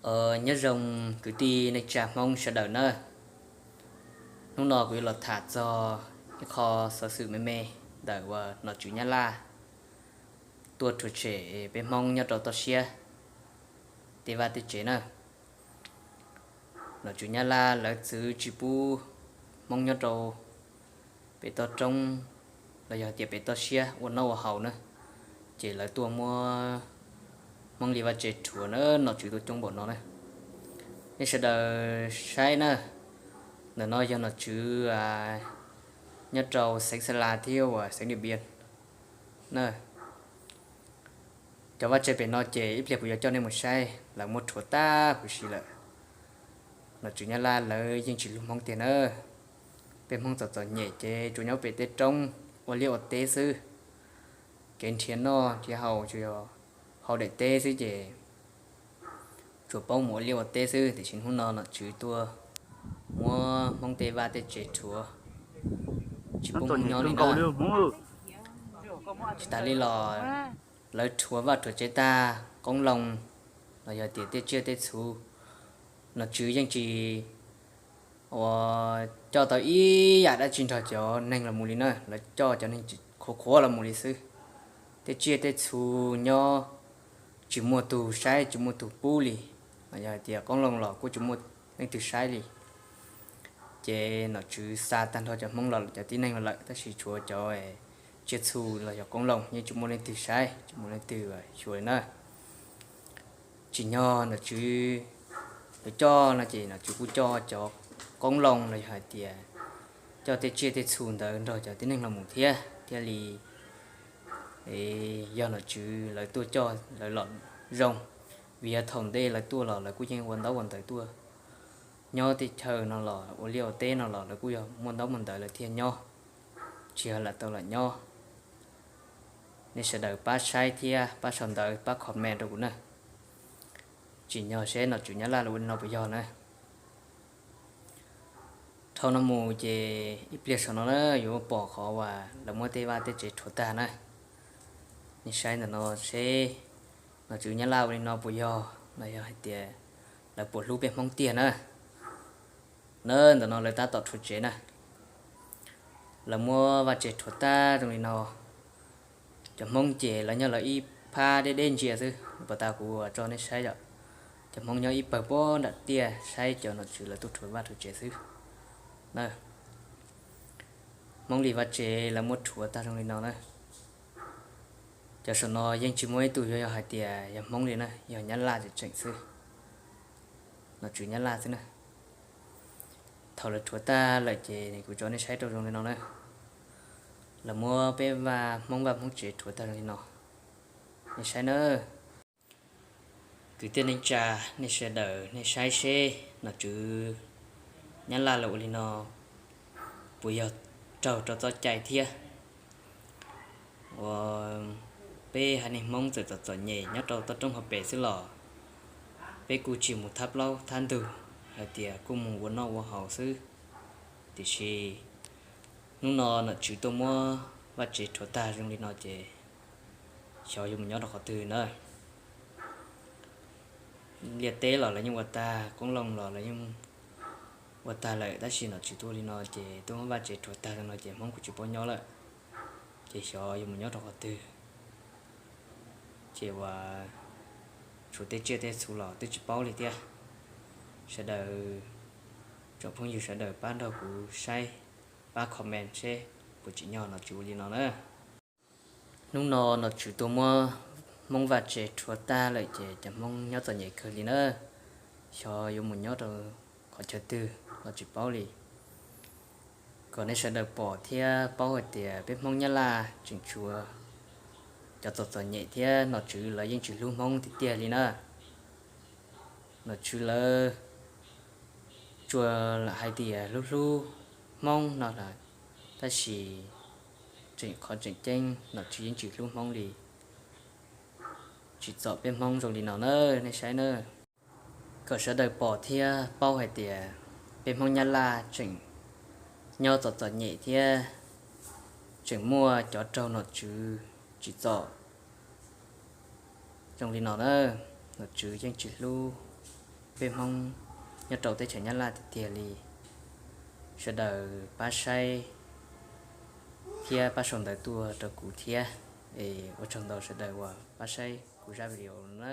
Nyob zoo kwv tij neej tsa Hmoob sawv daws nawb. Hnub no kuv yuav los tham txog ib qho xov xwm me me ntawm uas nom tswv Nyab Laj tuaj rhuav tshem peb Hmoob nyob rau toj siab tej vaj tej tsev na. Nom tswv Nyab Laj lawv txwv tsis pub Hmoob nyob rau pem toj roob los yog tias pem toj siab ua noj ua haus na, ces lawv tuaj muab Hmoob li vaj tsev rhuav na, nom tswv tuaj coob npaum no na. Nej sawv daws saib na, ntawm no yog nom tswv nyob rau xeev Xa Las thiab uas xeev Diam Npias na. Cov vaj tsev pem no ces ib pliag kuv yuav coj nej mus saib, lawv muab rhuav tag huv si lawm. Nom tswv Nyab Laj lawv yeej tsis hlub Hmoob tiag na. Peb Hmoob txom txom nyem ces tsuas nyob pem tej roob ua liaj ua teb xwb. Kev nrhiav noj nrhiav haus tsuas yog hauv daim teb xwb ces tsuas paub mus ua liaj ua teb xwb, tiam sis hnub no nom tswv tuaj muab Hmoob tej vaj tej tsev rhuav tsis pub Hmoob nyob li na. Tsis tas li los lawv rhuav vaj rhuav tsev tag, qoob loo los yog tias tej tsiaj tej txhu, nom tswv yeej tsis uas coj tau ib yam dab tsi nrog cov neeg los mus li na, lawv coj cov neeg qhuav qhuav los mus li xwb. Tej tsiaj tej txhu nyob tsis muaj tus saib tsis muaj tus pub li, los yog hais tias qoob loo los kuj tsis muaj leej twg saib li. Ces nom tswv xa tag nrho cov Hmoob los cov tib neeg los lawm, tab sis tshuav cov tsiaj txhu los yog qoob loo yeej tsis muaj leej twg saib tsis muaj leej twg xyuas li na. Tsim nyog nom tswv yuav coj no ces nom tswv kuj coj cov qoob loo los yog hais tias coj tej tsiaj tej txhu ntawd nrog cov tib neeg los mus thiab thiaj li yog nom tswv lawv tuaj coj lawv los zoo. Vim yog thaum ntej lawv tuaj los lawv kuj yeej ua ntaub ua ntawv tuaj nyob tej chaw no los ua liaj ua teb no los lawv kuj yog muaj ntaub muaj ntawv lawv thiaj nyob, tsis yog lam tau lam nyob. Nej sawv daws pab saib thiab pab sau ntawv pab comment rau kuv na. Tsim nyog seb nom tswv Nyab Laj lawv ua li no puas yog na. Dhau no mus ces ib pliag saum no na yuav pom qhov uas lawv muab tej vaj tej tsev rhuav tag na. Nej saib ntawm no seb nom tswv Nyab Laj ua li no puas yog los yog hais tias lawv puas hlub peb Hmoob tiag na. Na ntawm no lawv tab tom rhuav tsev na. Lawv muab vaj tsev rhuav tag zoo li no. Cov Hmoob ces lawv nyob lawv ib phab deb deb ntsia xwb, pas tas kuv tso nej saib yom. Cov Hmoob nyob ib pawg puag nram tiaj saib cov nom tswv lawv tuaj rhuav vaj rhuav tsev xwb na. Hmoob li vaj tsev lawv muab rhuav tag zoo li no na. Cov saum no yeej tsis muaj ib tug yog hais tias yog Hmoob li na, yog Nyab Laj tseem tseem xwb, nom tswv Nyab Laj xwb na. Thaum lawv rhuav tag lawm ces kuv tso nej saib rau zoo li no na. Lawv muab peb vaj Hmoob vaj Hmoob tsev rhuav tag zoo li no. Nej saib na. Kwv tij neej tsa, nej sawv daws nej saib seb nom tswv Nyab Laj lawv ua li no puas yog raug rau txoj cai thiab? Uas peb haiv neeg Hmoob txawm txom txom nyem nyob rau toj roob hauv pes xwb los peb kuj tsis mus thab plaub thab ntug, hais tias kuj mus ua noj ua haus xwb. Tiam sis hnub no nom tswv tuaj muab vaj tsev rhuav tag zoo li no ces xyov yuav mus nyob rau qhov twg na. Liaj teb los lawv yeej ua tag, qoob loo los lawv yeej ua tag lawm, tab sis nom tswv tuaj li no ces tuaj muab vaj tsev rhuav tag li no ces Hmoob kuj tsis paub nyob lawm, ces xyov yuav mus nyob rau qhov twg. Ces uas tshuav tej tsiaj tej txhu los twb tsis paub li thiab. Sawv daws, tsoom phooj ywg sawv daws pab nrog kuv saib, pab comment seb puas tsim nyog nom tswv ua li no na. Hnub no nom tswv tuaj muab Hmoob vaj tsev rhuav tag lawm ces cov Hmoob nyob txom nyem kawg li na. Xyov yuav mus nyob rau qhov chaw twg los tsis paub li. Kom nej sawv daws pom thiab paub hais tias peb Hmoob Nyab Laj tseem tshuav cov txom txom nyem thiab nom tswv lawv yeej tsis hlub Hmoob tiag tiag li na. Nom tswv lawv tsuas lam hais tias hlub hlub Hmoob no lawm, tab sis tseem qhov tseem ceeb nom tswv yeej tsis hlub Hmoob li. Tsim txom peb Hmoob zoo li no na, nej saib na. Kom sawv daws pom thiab paub hais tias peb Hmoob Nyab Laj tseem nyob txom txom nyem thiab tseem muaj cov raug nom tswv tsim txom zoo li no na. Nom tswv yeej tsis hlub peb Hmoob nyob rau teb chaws Nyab Laj tiag tiag li. Sawv daws pab saib thiab pab sau ntawv tuaj rau kuv thiab. Es ua tsaug ntau sawv daws uas pab saib kuv zaj video na.